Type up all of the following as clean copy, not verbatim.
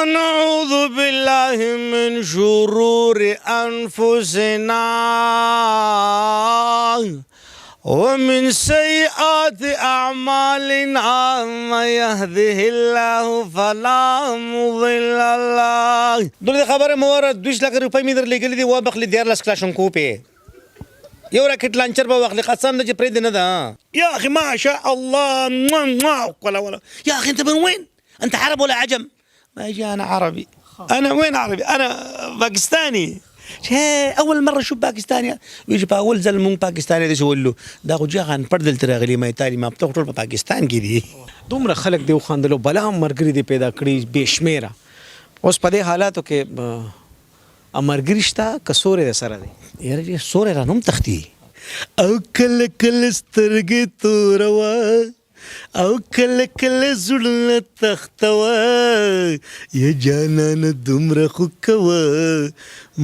ونعوذ بالله من شرور انفسنا ومن سيئات اعمالنا من يهده الله فلا مضل له. دغه خبره مو وره 2 لک روپۍ مې در لېږلې دي، وبخلي 13 کلاشنکوپې یو راکټ لانچر به واخلي، قسم ده چې پرېږدې نه ده. يا اخي ما شاء الله، ولا ولا يا اخي انت من وين؟ انت عرب ولا عجم؟ ما اجي انا عربي، انا وين عربي؟ انا باكستاني. اول مره اشوف باکستاني. وی چې په اول ځل مونږ پاکستاني دي ولو، دا خو جهان پر دلته راغلی، ما تعلیم یافته ټول په پاکستان کې دي. دومره خلک دی وخندلو، بلا مرګري دی پیدا کړی بې شمېره. اوس په دې حالاتو کې مرګري شته که سورې د سره دی؟ یاره چې سورې را نوم تختی او کله کله سترګې توروه او کله کله زړه تختوه، یا جانانه دومره خو کوه،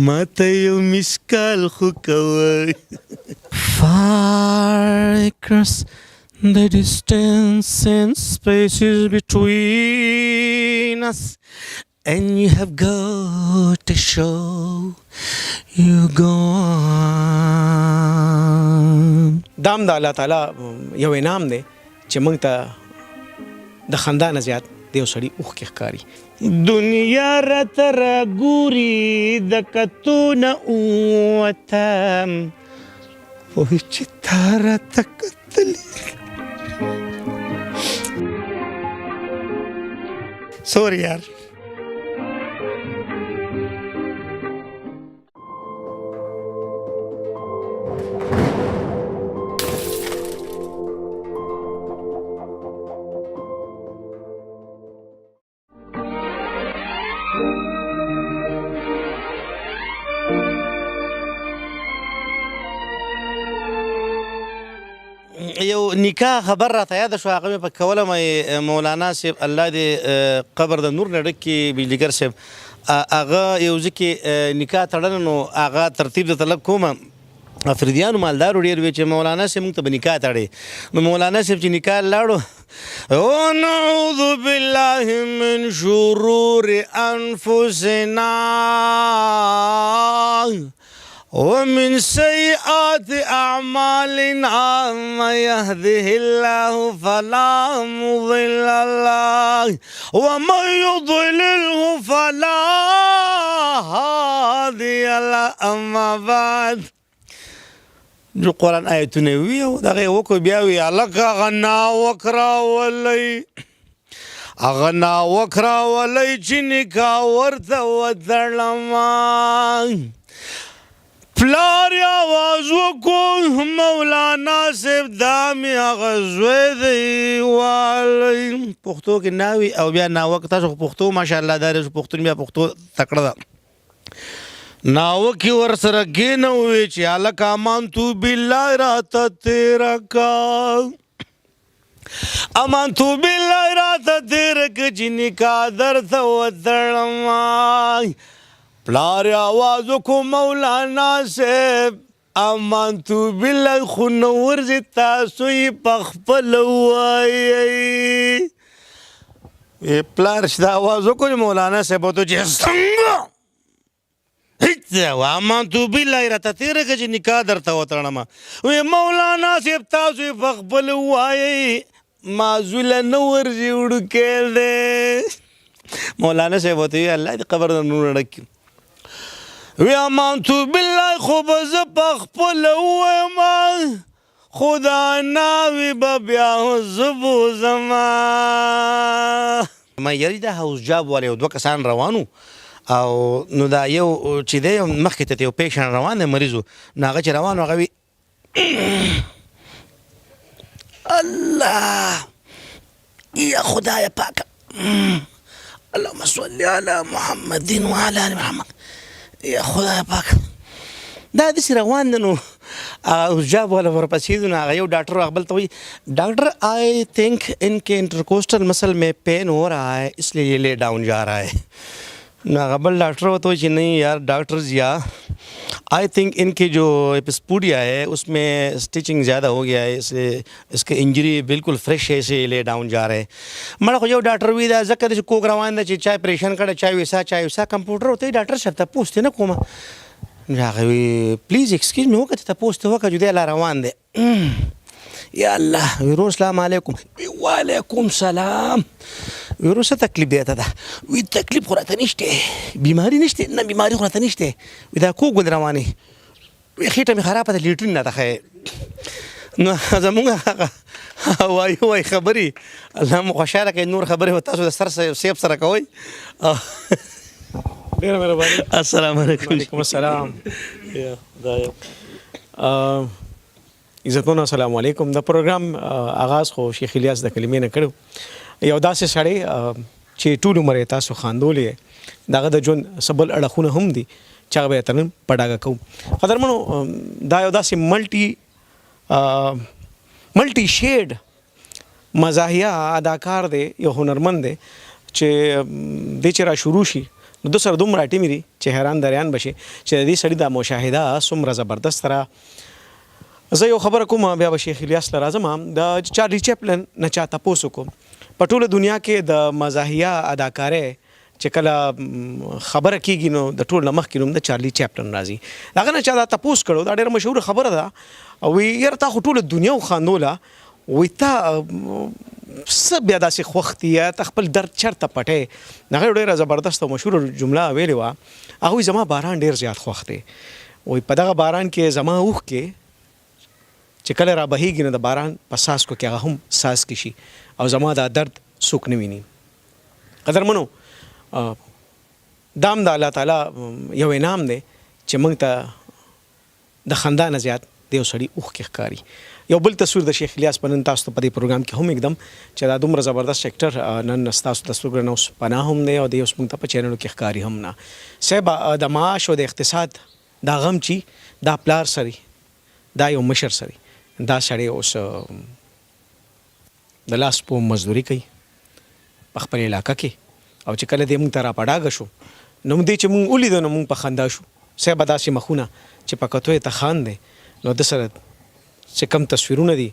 ماته یو مسکال خو کوه. Far across the distance and spaces between us, and you have got to show you go on. دا هم د الله تعالی یو انعام دی چې موږ ته د خندا نه زیات د یو سړي اوښکې ښکاري. دنیا راته راګوري د کتو نه ووتم، وایي چې تا راته کتلي. سوري یار. یو نکاح خبر راته یاد شو، هغه مې په کوله. مې مولانا صاحب الله دې قبر د نور لړک کې بجلیګر صاحب، هغه یو ځکه نکاح تړل، نو هغه ترتیب د طلب کومه افریدیانو مالدارو ډیر وی چې مولانا صاحب موږ ته به نکاح تړي. نو مولانا صاحب چې نکاح لاړو، ونعوذ بالله من شرور انفسنا ومن سيئات أعمالنا من يهده الله فلا مضل له ومن يضلله فلا هادي له. أما بعد، جو قرآن آیتونه وی او دغه وکړو، بیا وی الکه هغه ناوک راولئ، هغه ناوک راولئ چې نکاح ورته وتړم. پلار یې اواز وکړو، مولانا صاحب دا مې هغه زوی دی والی. پښتو کې ناوي او بیا ناوک، تاسو خو پښتو ماشاءالله دا پښتون بیا پښتو تکړه ده. ناوک یې ورسره کښېنوي چې هلکه امان تو بالله راته تېره کا، امان تو بالله راته تېره که چې نکاح درته وتړم. پلار یې اواز وکړو، مولانا صاحب امان تو بالله خو نه ورځي، تاسو یې په خپله ووایئ. پلار چې دا اواز وکړو، مولانا صاحب ورته چې څنګه هیڅ امان تو بالله راته تېره که چې نکاح درته وتړم. وی مولانا صاحب تاسو یې په خپله ووایئ، ما زوی له نه ورځي وړوکی دی. مولانا صاحب ورته وویل الله دې قبر د نور ډک کړي. وی امان تو بالله خو به زه په خپله ووایم، خو دا ناوې به بیا زه بوځم. ما یاري دا هاوس جاب والے یو دوه کسان روانو، او نو دا یو چې دی مخکې ته یو پیشن روان دی، مریض و. نو هغه چې روان و، هغه وی الله یا خدای پاک، اللهم صل علی محمد وعلى ال محمد، یا خدای پاک. دا داسې روان دی، نو هغه جاب والا ورپسې دی. نو هغه یو ډاکټر هغه بل ته وایي، ډاکټر آی تھنک ان کے انٹرکوسٹل مسل میں پین ہو رہا ہے، اس لیے یہ لے ڈاؤن جا رہا ہے. نو هغه بل ډاکټر ورته وایي چې نہیں یار ډاکټر ضیا، I think इनके जो एपिस्पूडिया है उसमें स्टिचिंग ज़्यादा हो गया है، इसलिए इसके इंजरी बिल्कुल फ्रेश है، इसे ले डाउन जा रहे हैं. مړه خو یو ډاکټر وی دا ځکه چې کوک روان دی چې چا پریشن کړی، چا ویسا، چا ویسا. کمپیوټر ورته ډاکټر صاحب تپوس ته نه کومه. هغه وی please excuse me، وکړه، تپوس ته وکړه چې دی لا روان دی. یا الله، ورور السلام علیکم. وعلیکم سلام. ورور څه تکلیف دی ته؟ ده وی تکلیف خو راته نشته، بیماری نشته، نه بیماری خو راته نشته. وی دا کوک ولې روانې؟ وی خېټه مې خرابه ده، لیټرین راته ښیې. نو زمونږ هغه وایي وایي خبرې الله مو خوشحاله کړي. نور خبرې به تاسو د سر صاحب سره کوئ. ډیره مهرباني. السلام علیکم. وعلیکم السلام. یا دا عزتمنو السلام علیکم. د پروګرام آغاز خو شیخ الیاس د کلمې نه کړو. یو داسې سړی چې ټول عمر یې تاسو خاندولې، دغه د ژوند څه بل اړخونه هم دي چې هغه به یې ترنم په ډاګه کوو. قدرمنو، دا یو داسې ملټي شیډ مزاحیه اداکار دی، یو هنرمند دی چې دی چې را شروع شي نو د سره دومره ټیمې دي چې حیران دریان به شي چې د دې سړي دا مشاهده څومره زبردست را. زه یو خبره کوم، بیا به شیخ الیاس له راځم. د چارلی چپلن نه چا تپوس وکړو، په ټوله دنیا کې د مزاحیه اداکارۍ چې کله خبره کیږي نو د ټول نه مخکې نوم د چارلی چپلن راځي. هغه نه چا دا تپوس کړو، دا ډېره مشهوره خبره ده، وی یاره تا خو ټوله دنیا وخاندوله، وی تا څه بیا داسې خوښ دي، یا ته خپل درد چېرته پټې؟ هغه یو ډېره زبردسته او مشهوره جمله ویلې وه. هغه وایي زما باران ډېر زیات خوښ دی، وایي په دغه باران کې زما اوښکې چې کله را بهیږي نو د باران په څاڅکو کې هغه هم څاڅکي شي او زما دا درد څوک نه ویني. قدرمنو، دا هم د الله تعالی یو انعام دی چې موږ ته د خندا نه زیات د یو سړي اوښکې ښکاري. یو بل تصویر د شیخ الیاس په نن تاسو ته په دې پروګرام کې هم ږدم چې دا دومره زبردست اکټر نن ستاسو د سترګو نه اوس پناه هم دی او دی اوس موږ ته په چینلو کې ښکاري هم نه. صاحب، د معاش او د اقتصاد دا غم چې دا پلار سري، دا یو مشر سري، دا سړی اوس د لاس په مزدوري کوي په خپل علاقه کې، او چې کله دی موږ ته را په ډاګه شو نو دی چې موږ ولیدو نو موږ په خندا شو. صاحب داسې مخونه چې په کتو یې ته خاندې نو ده سره چې کم تصویرونه دي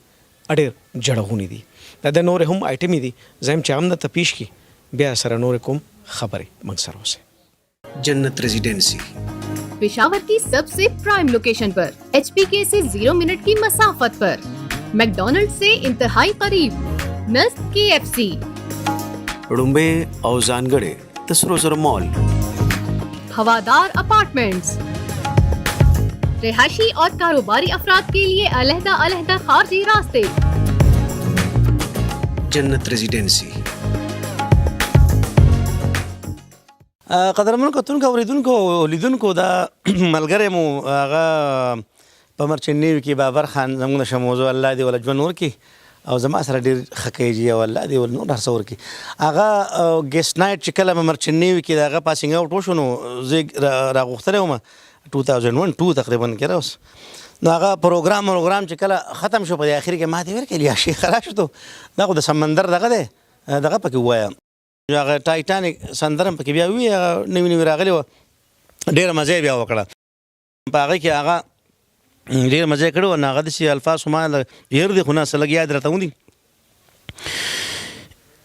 ډېر جړغوني دي. دا د نورې هم آیټمې دي، زه هم چې هم درته پیش کړي بیا سره نورې کوم خبرې. موږ سره اوسئ. جنت ریزیڈنسی पेशावर की सबसे प्राइम लोकेशन पर، एचपीके से 0 मिनट की मसाफत पर، मैकडोनल्ड से इंतहाई करीब، नज़द केएफसी. ړومبی او ځانګړی د سرو زرو مال. हवादार अपार्टमेंट्स، रिहायशी और कारोबारी अफराद के लिए अलहदा अलहदा खारजी रास्ते. جنت ریزیڈنسی. قدرمن کتونکو، اورېدونکو او لیدونکو، دا ملګری مو هغه په مرچنټ نیوي کې بابر خان زموږ د شموزو، الله دې وله ژوند ورکړي او زما سره ډېر ښه کوي او الله دې ول نور هر څه ورکړي. هغه ګیسټ نایټ چې کله په مرچنټ نیوي کې د هغه پاسینګ اوټ وشو نو زه یې راغوښتلی وم 2001 2 تقریبا کې راوس. نو هغه پروګرام چې کله ختم شو په دې اخر کې ما ته ویل کړل یا شیخ راشد، دا خو د سمندر دغه دی، دغه پکې ووایه، هغه ټایټانیک سندره هم پکې بیا وي، هغه نوې نوې راغلې وه، ډېره مزه یې بیا وکړه په هغه کې. هغه ډېره مزه یې کړې وه. نو هغه داسې الفاظ خو ما هېر دي خو نه څه لږ یاد راته ودي.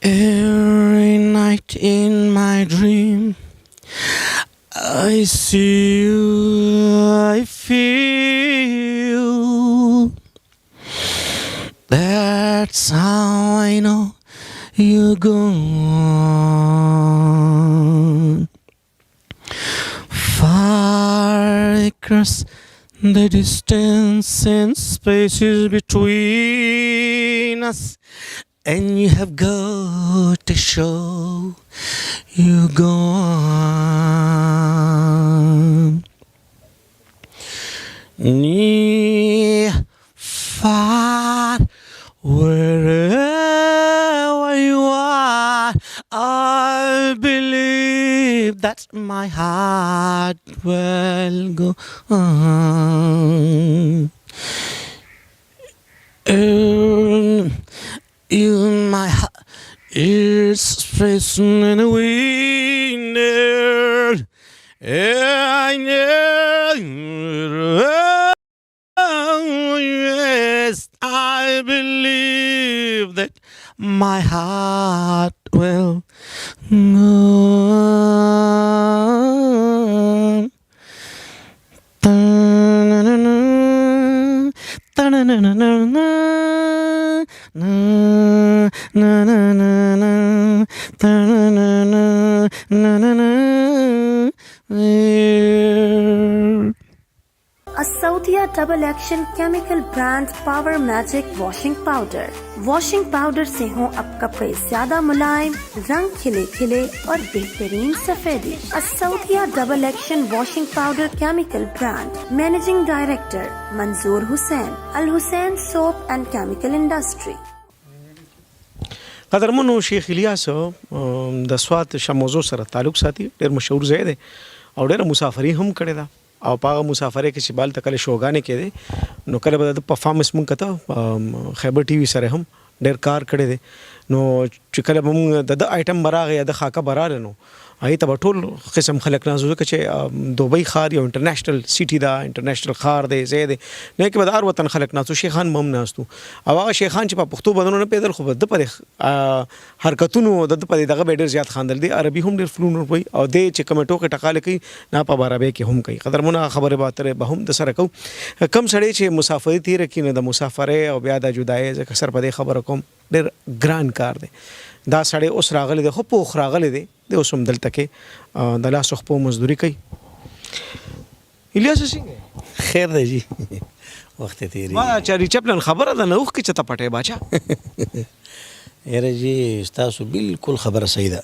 Every night in my dream I see you, I feel. That's how I know you're gone. Far across the distance and spaces between us, and you have got to show you're gone. Near, far, wherever you are, I believe that my heart will go on. You, my heart is facing in the winter. Yes, I believe that my heart will go on. Ta-na-na-na, ta-na-na-na-na, na, na-na-na-na, ta-na-na-na, na-na-na. A Saudia Double Action Chemical Brand Power Magic Washing Powder. Washing powder से हो अब कपड़े ज्यादा मुलायम, रंग खिले खिले और बेहतरीन सफेदी। Saudia double action washing powder chemical brand. Managing director Manzoor Hussain, Al Hussain soap and chemical industry. قدرمنو شیخ الیاس د سوات شموزو سره تعلق ساتي، ډېر مشهور ځای دی او ډېره مسافري هم کړې ده. او په هغه مسافرۍ کې چې بال ته کله شوګانې کېدې نو کله به د پرفارمنس مونږ کته، خیبر ټي وي سره هم ډېر کار کړی دی. نو چې کله به مونږ د ده آیټم به راغی یا د خاکه به راغله نو هغې ته به ټول قسم خلک ناست وو، ځکه چې دوبۍ ښار یو انټرنیشنل سیټي ده، انټرنیشنل ښار دی، ځای دی، نو کې به د هر وطن خلک ناست وو، شیخان به هم ناست وو. او هغه شیخان چې په پښتو به نه پوهېدل خو به د ده په حرکتونو د ده په دغه به ډېر زیات خاندل. دی عربي هم ډېر فلون وایي او دی چې کومې ټوکې ټکالې کوي نه په عربۍ کې هم کوي. قدرمنه خبرې به اترې به هم د سره کوو. کم سړی چې مسافري تېره کړي نو د مسافرۍ او بیا د جدایۍ، ځکه سر په دې خبره کوم، ډېر ګران کار دی. دا سړی اوس راغلی دی، خو پوخ راغلی دی، دی اوس هم دلته کې د لاسو خپو مزدوري کوي. الیاس څنګه؟ خیر دی جی، وخت تیری. ما چاري چپلن خبره ده نه اوښکې چې ته پټې باچا. یاره جی، ستاسو بالکل خبره صحیح ده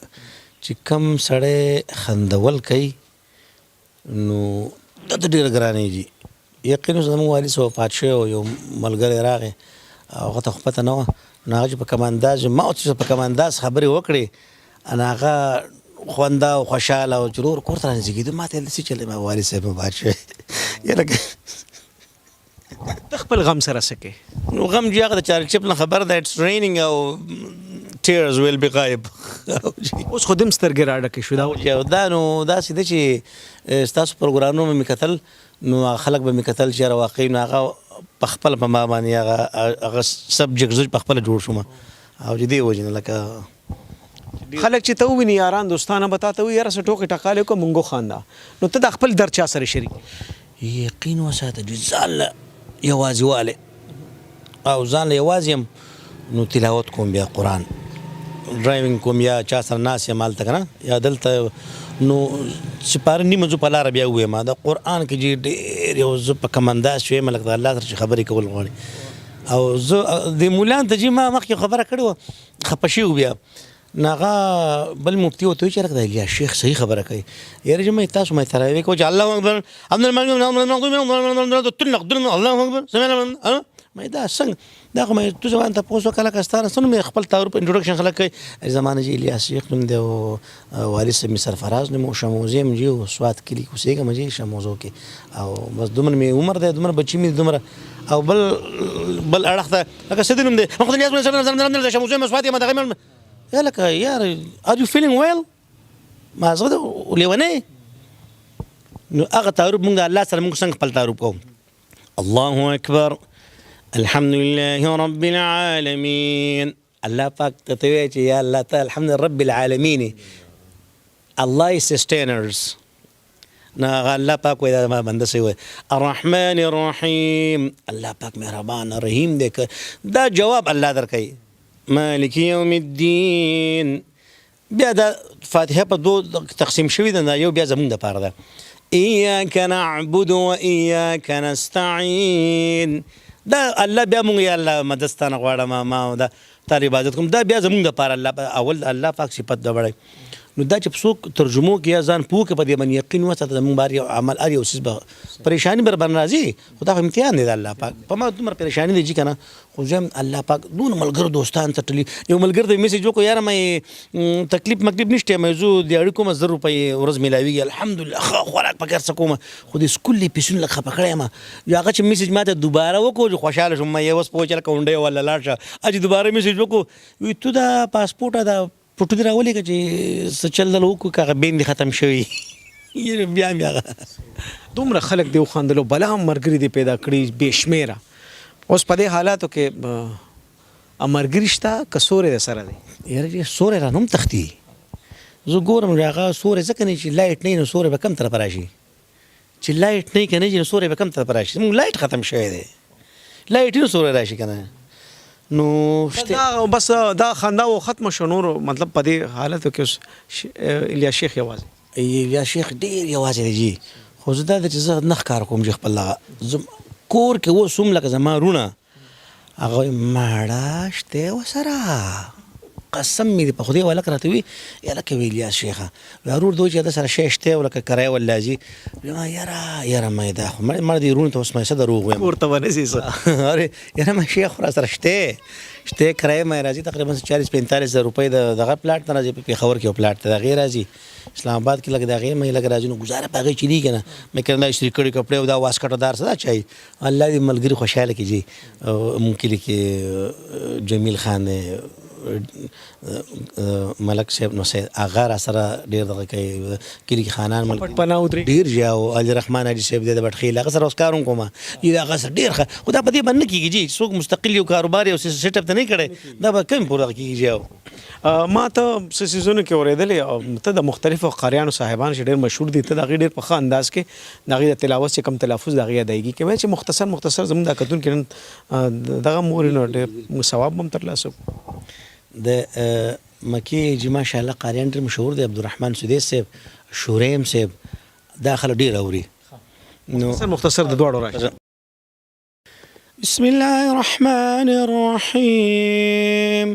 چې کم سړی خندول کوي نو دا ته ډېره ګرانه جي. یقین اوس زموږ والد صاحب وفات شوی او یو ملګری راغی او هغه ته خو پته نه وه، نو هغه چې په کوم انداز ما چې په کوم انداز خبرې وکړې نو هغه خونده او خوشحاله او چې ورور کور ته رانږدې کېدو ما ته یې داسې چلې ما والد صاحب وفات شوی. یاره ته خپل غم سره څه کوې؟ نو غم جی هغه د چارلي چپلن خبره ده، it's raining او tears will be غایب. اوس خو دم سترګې راډکې شو دا. دا نو داسې ده چې ستاسو پروګرامونه مې کتل نو هغه خلک به مې کتل چې یاره واقعي نو هغه په خپله په ما باندې هغه سبجیکټ زه په خپله جوړ شوم او د دې وجې نه لکه خلک چې ته وویني، یاران دوستانه به تا ته وایي یاره څه ټوکې ټکالې وکړه مونږ وخانده، نو ته د خپل درد چا سره شریک؟ یقین وساته چې ځان له یوازې والی او ځان له یوازې یم نو تلاوت کوم، بیا قرآن، ډرایوینګ کوم یا چا سره ناست یم هلته که نه یا دلته نو سپاره نیمه ځو په لاره بیا ووایم د قرآن کې چې ډېر یو زه په کوم انداز چې وایم لکه د الله سره چې خبرې کول غواړي. او زه د مولان ته چې ما مخکې خبره کړې وه خفه شوي وو، بیا نو هغه بل مفتي ورته وویل چې لکه د الیاس شیخ صحیح خبره کوي. یاره چې مې تاسو مې تراویح کوئ چې الله اکبر الله اکبر مې دا څنګه دا خو مې ته زما تپوس وکړه لکه ستا نه څه نوم خپل تعارف انټروډکشن خلک کوي. زما نه جي الیاس شیخ نوم دی او والد صاحب مې سرفراز نوم او شموزی یم جي او سوات کلي کې اوسېږم جي شموزو کې او بس دومره مې عمر دی، دومره بچي مې دومره او بل بل اړخ ته لکه څه دې نوم دی شموزی یم سوات یم دغه مې یا لکه یار are you feeling well ما زه لیونی. نو هغه تعارف مونږ د الله سره مونږ څنګه خپل تعارف کوو؟ الله اکبر الحمد لله رب العالمين. الله پاک ته ته وایې چې یا الله ته الحمد رب العالمین، الله is sustainers. نو هغه الله پاک وایي دا زما بنده صحیح وایي. الرحمن الرحیم، الله پاک مهربان رحیم دی. دا جواب الله درکوي. مالک یوم الدین. بیا دا فاتحه په دوو تقسیم شوې ده، دا یو بیا زمونږ دپاره ده. ایاک نعبد و ایاک نستعین. دا الله بیا مونږ یا الله مدد ستا نه غواړم ما دا تا عبادت کوم، دا بیا زمونږ دپاره الله اول الله پاک صفت دا وړی. نو دا چې څوک ترجمو کې یا ځان پوه کړي په دې باندې یقین وساته زمونږ بار یو عمل هر یو څیز به پریشاني بر باندې راځي، خو دا خو امتحان دی د الله پاک. په ما دومره پریشاني دی چې که نه خو زه هم الله پاک دونه ملګرو دوستان څټلي. یو ملګري ته مې میسج وکړو یاره مې تکلیف مکلیف نشته مې زه دیاړي کومه 1000 روپۍ ورځ میلاویږي الحمدلله ښه خوراک پکې هر څه کوم خو د سکول د پیسونو لږ خفه کړی یم. یو هغه چې میسج ما ته دوباره وکړو چې خوشحاله شوم مې اوس پوه چې لکه اونډۍ والا لاړ شه. چې دوباره میسج وکړو وی ته دا پاسپورټ دا فوټو دې راولېږه چې څه چل دل وکړو که هغه بین دې ختم شوی. یې بیا مې هغه دومره خلک دې وخندلو، بلا هم مرګري دې پیدا کړي بې شمېره. اوس په دې حالاتو کې مرګري شته که سوری در سره دی؟ یاره چې سوری رانه هم تښتي. زه ګورم چې هغه سوری ځکه نه چې لایټ نه وي نو سوری به کوم طرف راشي، چې لایټ نه وي که نه نو سوری به کوم طرف راشي. زموږ لایټ ختم شوی دی، لایټ نو سوری راشي که نه نو شته. دا بس دا خندا و ختمه شو. نور مطلب په دې حالتو کې اوس الیاس شیخ یوازې؟ الیاس شیخ ډېر یوازې دی جي، خو زه دا دی چې زه نه ښکار کوم چې خپل دغه زه کور کې اوس هم لکه زما وروڼه هغه وایي ماړه شته ورسره، قسم مې دی په خدای ولک راته وي یاره که وي الیاس شیخه ورور دوی چې د سره شی شته او لکه کرایه ول راځي. ما یاره یاره ما دا خو ما دې وروڼو ته اوس ما څه دروغ وایم، کور ته به نه ځې څه؟ ارې یاره ما شیخ خو راسره شته شته، کرایه مې راځي تقریبا 40-45 زره روپۍ د دغه پلاټ نه راځي، په پېښور کې یو پلاټ دی د هغې راځي، اسلام آباد کې لږ د هغې مې لږ راځي، نو ګزاره په هغې چلېږي که نه. مې که نه دا استري کړي کپړې او دا واسکټ او دا هر څه دا چای الله دې ملګري خوشحاله کړي جي. مونږ کلي کې جمیل خان دی، ملک صاحب نو سید هغه را سره ډېر دغه کوي، کلي کې خانان ملک پټ پناه ودرېږي ډېر جي. او علي رحمان حاجي صاحب دی د بټخېل، هغه سره اوس کار هم کوم، هغه سره ډېر ښه. خو دا په دې باندې نه کېږي جي، څوک مستقل یو کاروبار یو سیټ اپ ته نه کړی، دا به کم پوره کېږي جي. او ما ته څه څیزونو کې اورېدلې او ته د مختلفو قاریانو صاحبان چې ډېر مشهور دي، ته د هغې ډېر په ښه انداز کې د هغې د تلاوت چې کوم تلفظ د هغې ادایګي کوي، چې مختصر مختصر زموږ دا کتونکي نن دغه هم اوري نو ډېر ثواب به هم ترلاسه کړو. د مکې جي ماشاءالله قاریان ډېر مشهور دي، عبدالرحمن سدیس صاحب، شوریم صاحب، دا خلک ډېر اوري. نو مختصر مختصر د دواړو راشي. بسم الله الرحمن الرحيم،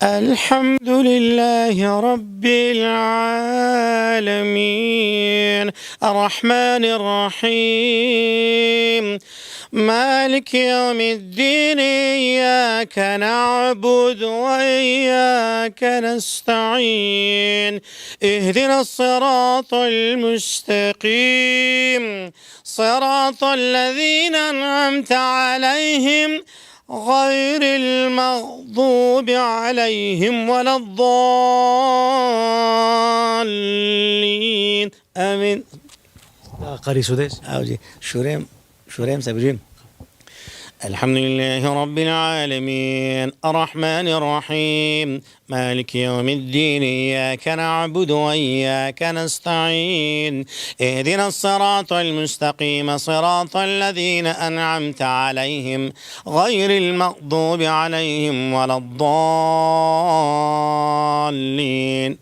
الحمد لله رب العالمين، الرحمن الرحيم، مالك يوم الدين، إياك نعبد وإياك نستعين، اهدنا الصراط المستقيم، صراط الذين أنعمت عليهم غير المغضوب عليهم ولا الضالين، آمين. قاري سديس او جي شوريم شوريم سبجين. الحمد لله رب العالمين، الرحمن الرحيم، مالك يوم الدين، إياك نعبد وإياك نستعين، اهدنا الصراط المستقيم، صراط الذين أنعمت عليهم غير المغضوب عليهم ولا الضالين،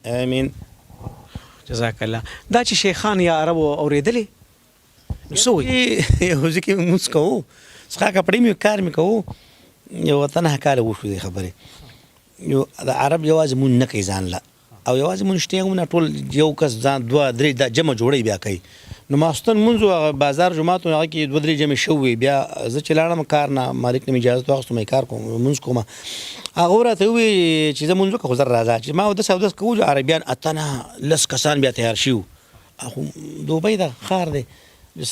آمين. جزاک الله. دا چې شیخان یا عربو اورېدلې نو څه وایي؟ یو ځکه مونږ کوو څخه کپړې مې کار مې کوو، یو تنه کال وشو دې خبرې. یو د عرب یوازې مونږ نه کوي ځان له، او یوازې مونږ شته هم نه، ټول یو کس ځان دوه درې دا جمع جوړوي بیا کوي. نو ماخستن مونځ و هغه بازار جومات و هغه کې دوه درې جمع شوې، بیا زه چې لاړم کار نه مالک نه مې اجازه واخیستم مې کار کوم مونځ کوم. هغه راته وویل چې زه مونځ وکړه خو زر راځه، چې ما اودس اودس کوو عربیان اته نه لس کسان بیا تیار شوي وو. خو دوبۍ ده ښار دی،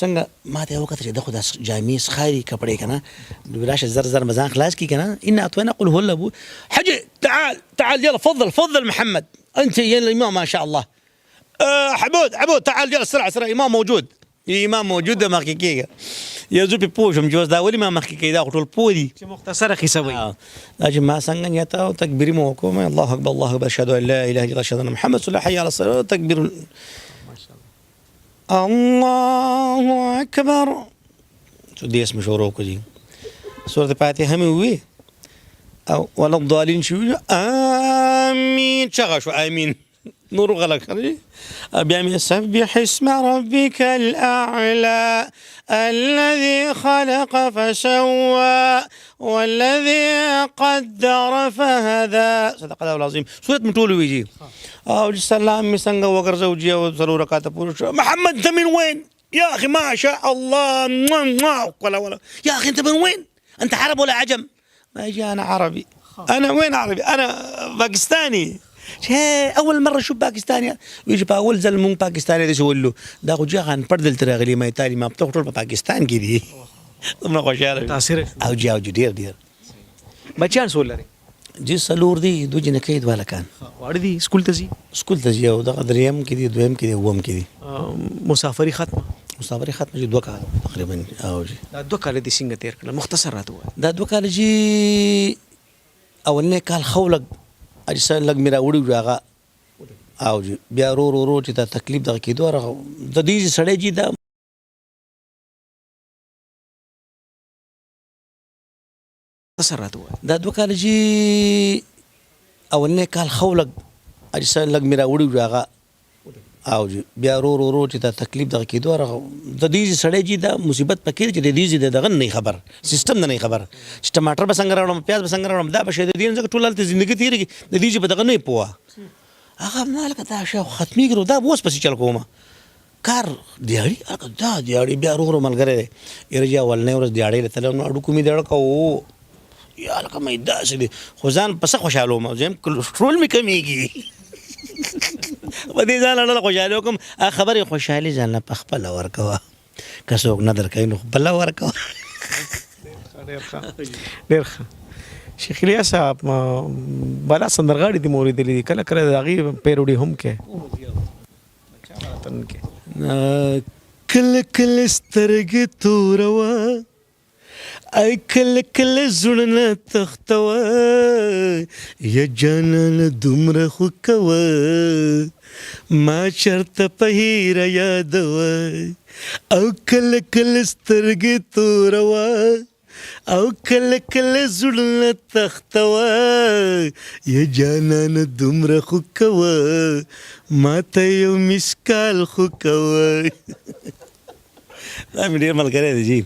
څنګه ما ته یې وکتل چې ده خو دا جامې څښاري کپړې که نه، راشه زر زر به ځان خلاص کړي که نه. إنا أعطينا قل هو الله حجي تعال تعال يلا تفضل تفضل محمد أنت يا الإمام ما شاء الله، حمود حمود تعال يلا سرعة سرعة إمام موجود امام موجود د مخکې کېږه. یو زه پې پوه شوم چې اوس دا ولې ما مخکې کوي، دا خو ټول پوه دي چې مختصره قصه وایي. دا چې ما څنګه نیت او تکبیر مو وکړو، الله اکبر الله اکبر، اشهد ان لا اله الا الله اشهد ان محمد صلی الله حي على الصلاه، تکبیر الله اکبر. څو دې اسم شروع کړي، سورة فاتحه مې ووی او ولا الضالین شو، امين چغه شو امين، نور غلط کړی. بیا مې سبح اسم ربك الأعلى الذي خلق فسوى والذي قدر فهدى، صدق الله العظیم. سورة مې ټول ویجی او سلام مې څنګه وګرځو جی، او څلور رکعاته پوره شو. محمد انت من وين يا اخي؟ ما شاء الله ولا ولا يا اخي انت من وين؟ انت عرب ولا عجم؟ ما يجي انا عربي. انا وين عربي؟ انا باكستاني. اول مره اشوف باكستاني. ويجي په اول ځل مونږ پاکستاني داسې ولو، دا خو جی خان پړ دلته راغلی، ما تعلیم یافته خو ټول په پاکستان کې دي. دومره خوشحاله متاثر او جی او جی ډېر ډېر. بچیان څو لري؟ جی څلور دي، دوه جینکۍ، دوه هلکان. واړه دي، سکول ته ځي؟ سکول ته ځي، او دغه دریم کې دي، دویم کې دي، اووم کې دي. مسافري ختمه؟ مسافري ختمه جی، 2 کاله تقریبا او جی. دا 2 کاله دې څنګه تیر کړل؟ مختصر راته ووایه. دا 2 کاله جی، اولنې کال خو لږ اجسا لږ مې راوړي وو هغه، او جی بیا رو رو رو چې دا تکلیف دغه کېدو، هغه د دې سړی جی دا مختصر راته ووایه. دا 2 کاله جی، اولنې کال خو لږ اجسا لږ مې راوړي وو هغه، او جی بیا رو رو رو چې دا تکلیف دغه کېدو، هغه د دې سړی جی دا مصیبت پکې چې د دې د دغه نه خبر، سیستم نه خبر چې ټماټر به څنګه راوړم، پیاز به څنګه راوړم، دا به شي. د دې ځکه ټول هلته زندګي تېرېږي، د دې چې په دغه نه پوهه هغه نه لکه دا شی ختمېږي، نو دا اوس پسې چل کومه کار دیاړي هلکه دا دیاړي. بیا رو رو ملګری دی، یاره جي اولنۍ ورځ دیاړۍ له تلم، نو هډوکو مې دړکه وو، یا لکه مې داسې دی، خو ځان په څه خوشحالوم، زه کلسټرول مې کمېږي، په دې ځان له خوشحالي وکم. هغه خبرې خوشحالي ځان له په خپله ورکوه، که څوک نه درکوي نو خپله ورکوه. ډېر ښه، ډېر ښه. شیخ الیاس صاحب، بلا سندرغاړي دې مو اورېدلي دي، کله کله د هغې پیروډي هم کې کې؟ کله کله سترګې توروه، ای کله کله زړونه تښتوه، یا جانانه دومره خو کوه، ما چرته په هیره یادوه. او کله کله سترګې توروه، او کله کله زړونه تښتوه، یا جانانه دومره خو کوه، ما ته یو miss call خو کوه. دا مې ډېر ملګری دی جی،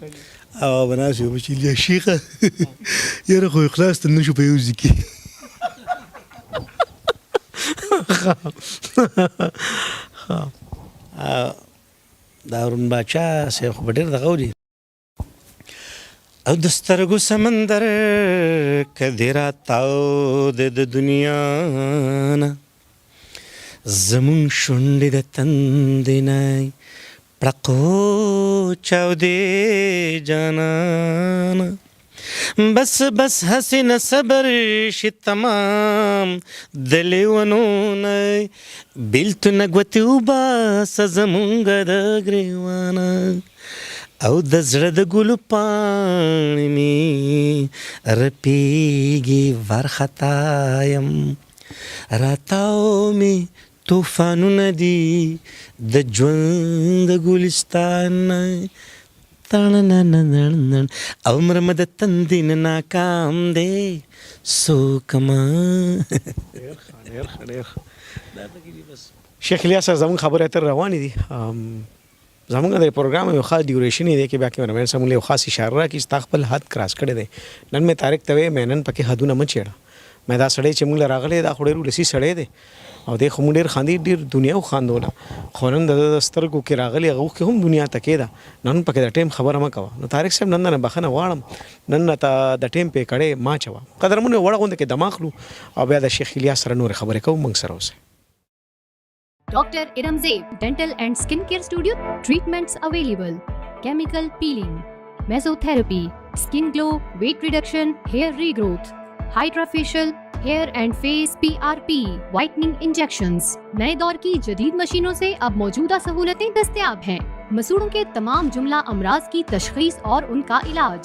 او بناسي چې یا شیخه یاره خو اخلاص ته نشو په یو ځای کې. دا هارون باچا صاحب خو به ډېر دغه وري. او د سترګو سمندر کدی راتاو د دنیا نه، زمونږ شونډې د تندې نه پړقو چاودې جانانه. بس بس هسې نه صبر شي تمام د لیونو نه، بیلتونه ګوتې وباسه زمونږ د ګریوانه. او د زړه د ګلو پاڼې مې رپیږي، وارخطا یم، راتاو مې طوفانونه دي د ژوند د ګلستان. تڼننننن او مرمه د تندې نه ناکام دی څوکما. ډېر ښه، ډېر ښه، ډېر ښه. شیخ الیاس صاحب، زموږ خبرې اترې روانې دي. زموږ د پروګرام یو خاص duration دی کې بیا کیمرامین سره موږ یو خاص اشاره راکړي چې تا خپل حد cross کړی دی. نن مې طارق ته وې، مې نن پکې حدونه مه چېړه. مې دا سړی چې موږ له راغلی، دا خو ډېر ولسي سړی دی او دی خو موږ ډېر خاندي، ډېر دنیا وخاندوله، خو نن د ده د سترګو کې راغلی هغه اوښکې هم دنیا ته کېده. نن پکې د ټایم خبره مه کوه. نو طارق صاحب، نن نه بخښنه غواړم، نن نه ته د ټایم پې کړې ما چوه. قدرمنو، وړه غونډه کې دمه اخلو او بیا د شیخ الیاس سره نورې خبرې کوو. موږ سره اوسئ. Doctor Iram Zeb Dental and Skin Care Studio. Treatments available: chemical peeling, mesotherapy, skin glow, weight reduction, hair regrowth, hydrafacial, hair and face PRP, whitening injections. नए दौर की जदीद मशीनों से अब मौजूदा सहूलतें दस्तयाब हैं। मसूड़ों के तमाम जुमला अमराज की तशखीस और उनका इलाज।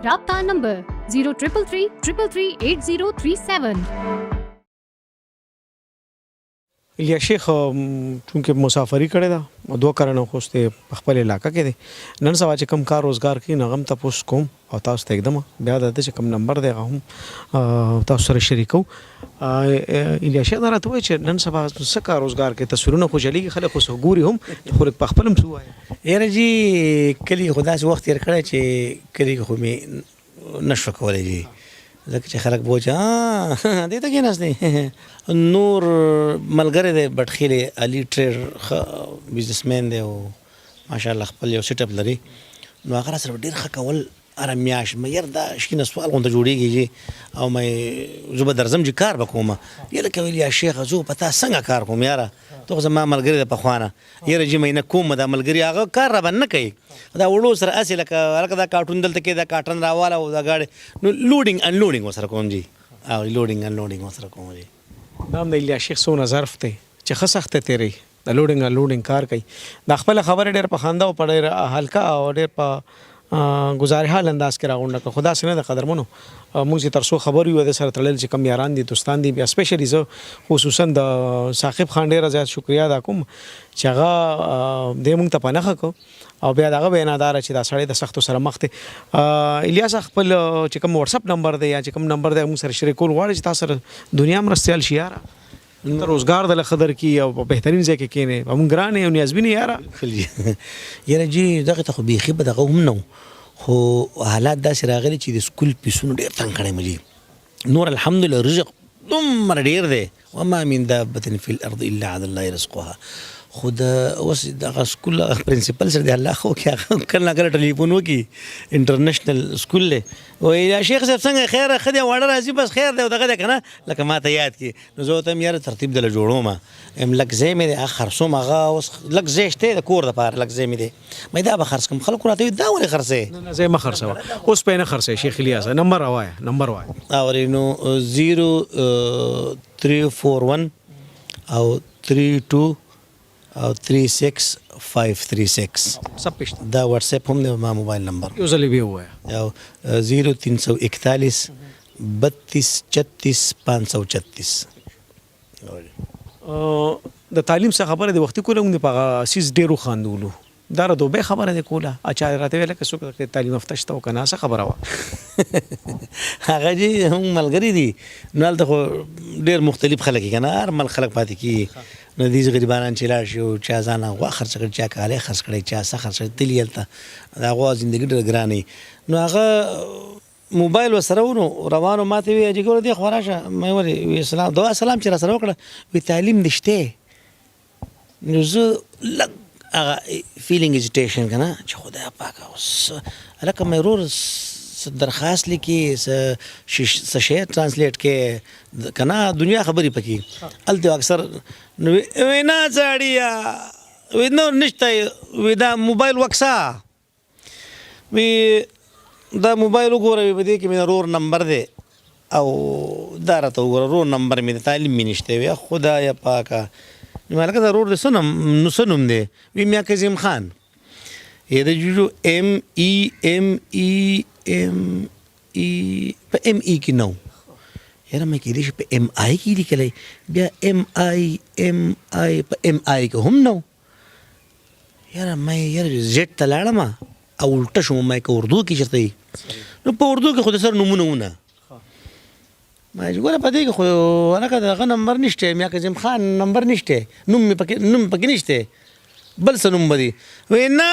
राब्ता नंबर 03333338037. الیا شیخ، چونکه مسافری کړې ده، 2 کاله نه خو اوس په خپل علاقه کې دی، نن سبا چې کوم کار روزګار کوي، نو هغه هم تپوس کوم او تاسو ته اکدم بیا د ده چې کوم نمبر دی، هغه هم تاسو سره شریکو. الیا شیخ، دا راته ووایه چې نن سبا څه کار روزګار کوي؟ تصویرونه خو چلېږي، خلک خو څه ګوري هم، خو لږ په خپل هم څه ووایه. یاره جی، کلي خو داسې وخت تېر کړی چې کلي کې خو مې نشو کولی جی، ځکه چې خلک به وایي چې دې ته کېناستې. نور ملګری دی بټخیلې علي ټریډ، ښه businessman دی او ماشاءالله خپل یو setup لري، نو هغه راسره ډېر ښه کول. هره میاشت مې یار دا شینه سوال غونته جوړېږي جی، او مې زه به درځم چې کار به کوم. یاره که ویل یا شیخه، زه په تا څنګه کار کوم؟ یاره ته خو زما ملګری د پخوا نه. یاره جی مې نه کوم، دا ملګری هغه کار را باندې نه کوي، دا وړو سره هسې لکه هلکه دا کارټون دلته کې دا کارټن راواله او دا ګاډی، نو loading unloading ورسره کوم جی. او لوډینګ ان لوډینګ ورسره کوم جی. دا هم د الیاس شیخ څونه ظرف دی چې ښه سخته تېروي، د لوډینګ ان لوډینګ کار کوي. دا خپله خبره ډېره په خندا او په ډېره هلکه او ډېر په ګزار حال انداز کې راغونډه کړه، خو داسې نه ده قدرمنو. موږ چې تر څو خبر یو د سره تړل چې کوم یاران دي، دوستان دي، بیا سپیشلی زه خصوصا د ثاقب خان ډېره زیات شکریا ادا کوم چې هغه دی موږ ته په نښه کړ او بیا دغه وینا داره چې دا سړی د سختو سره مخ دی. الیاس خپل چې کوم واتس اپ نمبر دی یا چې کوم نمبر دی موږ سره شریکول غواړي چې تاسو سره دنیا مرستیال شي یاره، ته روزګار د له در کی او په بهترین ځای کې کینې، موږ ګران یو نیازبین یاره. یاره جی دغه ته خو بیخي به دغه هم نه و، خو حالات داسې راغلي چې د سکول پیسونو ډېر تنګ کړی مې جی. نور الحمدلله رزق دومره ډېر دی، وما من دابة في الارض الا على الله رزقها. خو د اوس دغه سکول پرنسپل سره دی الله خو کې هغه کله نا کله ټلیفون وکړي، انټرنیشنل سکول دی، وایي یا شیخ صاحب څنګه خیر ښه دی، واړه راځي بس خیر دی او دغه دی که نه لکه ما ته یاد کړي. نو زه ورته وایم یاره ترتیب دله جوړوم، ام لږ ځای مې دی هغه خرڅوم، هغه اوس لږ ځای شته د کور دپاره لږ ځای مې دی، مې دا به خرڅ کړم. خلکو راته وایي دا ولې خرڅوې؟ نه نه ځای مه خرڅوه، اوس به یې نه خرڅوې. شیخ الیاس نمبر راوایه، نمبر وایه. اورې نو 0341 او 32 او 36536 سب پېشته. دا واتس اپ هم دی، ما موبایل نمبر. یو ځل یې بیا ووایه. او 0341 32 36 536. د تعلیم څخه خبره د وختي کوله، موږ په هغه څیز ډېر وخاندولو. دا د دوبۍ خبره دی کوله، چا راته ویله که څوک تعلیم یافته شته او که نه، څه خبره وه؟ هغه جی هم ملګري دي، نو هلته خو ډېر مختلف خلک یې که نه، هر ملک خلک پاتې کېږي. نو دې غریبانان چې لاړ شي او چا ځان غوا خرڅه کړې، چا کالۍ خرڅ کړې، چا څه خرڅ کړې، تللي هلته د هغو زندګي ډېره ګرانه وي. نو هغه موبایل ورسره و، نو روانو ما ته وویل چې ګوره دې خوا راشه. ما ولې؟ وی سلام، دعا سلام چې راسره وکړه، وی تعلیم دې شته. نو زه لږ هغه فیلینګ ایجیټیشن که نه چې خدای پاکه اوس هلکه مې ورور څه درخواست لیکي، څه شی ترانسلیټ کې که نه، دنیا خبرې پکې هلته اکثر. نو وی نه څاړیه، وی نور نشته، وی دا موبایل وکسه، وی دا موبایل وګوره، وی په دې کې مې ورور نمبر دی او دا راته وګوره، ورور نمبر مې دی، تعلیم مې نشته. وی خدایه پاکه، نو هلکه دا ورور دې څه نوم، نو څه نوم دی؟ وی میا کظیم خان. یې د جوجو ایم ای ایم ای ایم ای په ایم ای کې نه و، یاره مې کېدای شي په ایم آی کې لیکلی، بیا ایم آی ایم آی په ایم آی کې هم نه و. یاره مې یاره زیډ ته لاړم او الټه شوم، مې که اردو کې چېرته وي، نو په اردو کې خو د سره نومونه ونه. ما چې ګوره په دې کې خو هلکه د هغه نمبر نشته، میا کظیم خان نمبر نشته، نوم مې پکې، نوم پکې نشته، بل څه نوم به دی. وایي نه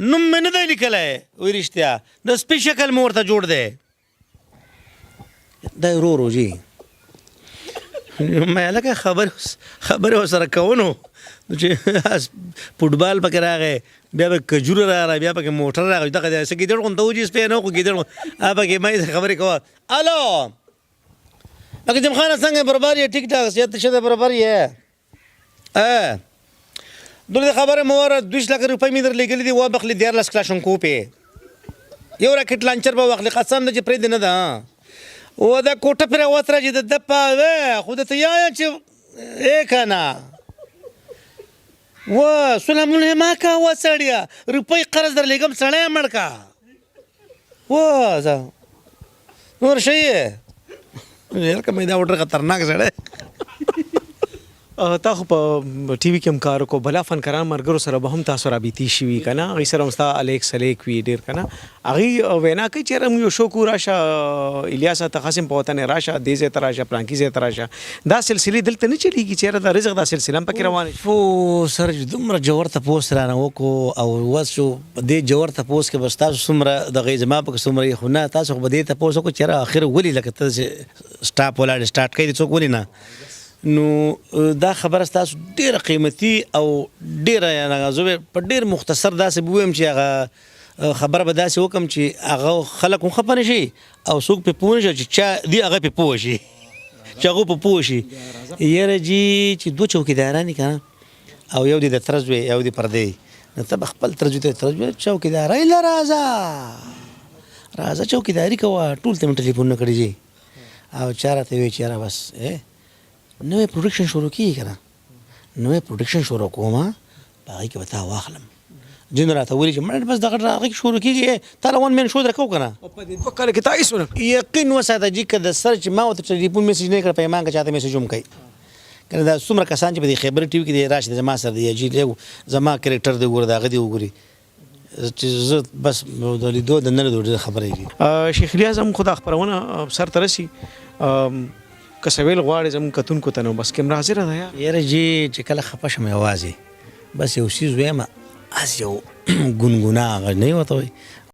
نوم مې نه دی لیکلی. وایي رښتیا د سپي شکل مې ورته جوړ دی. دا ورو ورو جی مې هلکه خبرې ورسره کوو، نو چې فوټبال پکې راغی، بیا به کجوره راغله، بیا پکې موټر راغی، دغه دی څه ګیدړ غوندته و چې سپی نه خو ګیدړ هغه پکې ما یې خبرې کوه. الو لکه جمخانه څنګه برابر یې؟ ټیک ټاک صحت شه ده برابر یې؟ دلته خبره مو وره، 22 لکه روپۍ مې در لېږلي دي، وبخلي 13 کلاشنکوپې، یو راکټ لانچر به واخلي، قسم دی چې پرېږدي نه ده. و دا کوټه پرې وتره چې د ده په خو درته یایم چې ای که نه و سلامونه یې ما کوه سړیه، روپۍ قرض در لېږم سړی مړ که و ځه نور ښه یې. لکه مې دا ډېر خطرناک سړی. تا خو په ټي وي کې هم کار وکړو، بلا فنکاران ملګرو سره به هم تاسو رابطې شوي که نه، هغوی سره هم ستا الیک سلیک وي ډېر که نه، هغوی وینا کوي چې یاره موږ یو شو کوو، راشه الیاسه ته خاص هم په وطن یې، راشه دې ځای ته راشه، پلانکي ځای ته راشه. دا سلسلې دلته نه چلېږي چې یاره دا رزق دا سلسله هم پکې روانه شي؟ خو سر چې دومره ژور تپوس رانه وکړو او اوس چې په دې ژور تپوس کې به ستاسو څومره دغه زما پکې څومره یې، خو نه تاسو خو به دې تپوس وکړو چې یاره اخر ولې لکه ته چې سټاپ ولاړ سټارټ کوي څوک ولې نه. نو دا خبره ستاسو ډېره قیمتي او ډېره یعنې زه به په ډېر مختصر داسې به ووایم چې هغه خبره به داسې وکړم چې هغه خلک هم خفه نه شي او څوک پرې پوه نه شي چې چا دي هغه پرې پوه شي، چې هغه پرې پوه شي. یاره جي چې دوه چوکیداران دي که نه، او یو دې د تره زوی یو دې پردی، نو ته به خپل تره زوی ته تره زوی چوکیدارۍ له راځه راځه چوکیداري کوه، ټول ته مې ټلیفونونه کړي جي. او چا راته وویل چې یاره بس نوی پروډکشن شروع کېږي که نه، نوی پروډکشن شروع کوم، په هغې کې به تا واخلم. ځینو راته ویلي چې مړه بس دغه هغه کې شروع کېږي، تا له ون مین شو درکو که نه. او په دې 2 کاله کې تا هېڅ ونه کړل؟ یقین وساته جي، که د سر چې ما ورته ټلیفون میسج نه کړ، په ایمان که چاته میسج هم کوي که نه. دا څومره کسان چې په دې خیبر ټي وي کې دی، راشي زما سره دی، جي زما کرکټر دی وګوره، د هغه دی وګوري، چې زه بس د لیدو د نه لیدو ډېره خبرې دي. شیخ الیاس، زموږ خو دا خپرونه سر ته رسي، که څه ویل غواړې زموږ کتونکو ته نو بس کیمره حاضره ده. یا یاره جي، چې کله خفه شم یوازې بس یو څیز وایم، هسې یو ګونګونه هغه نه ورته وایي.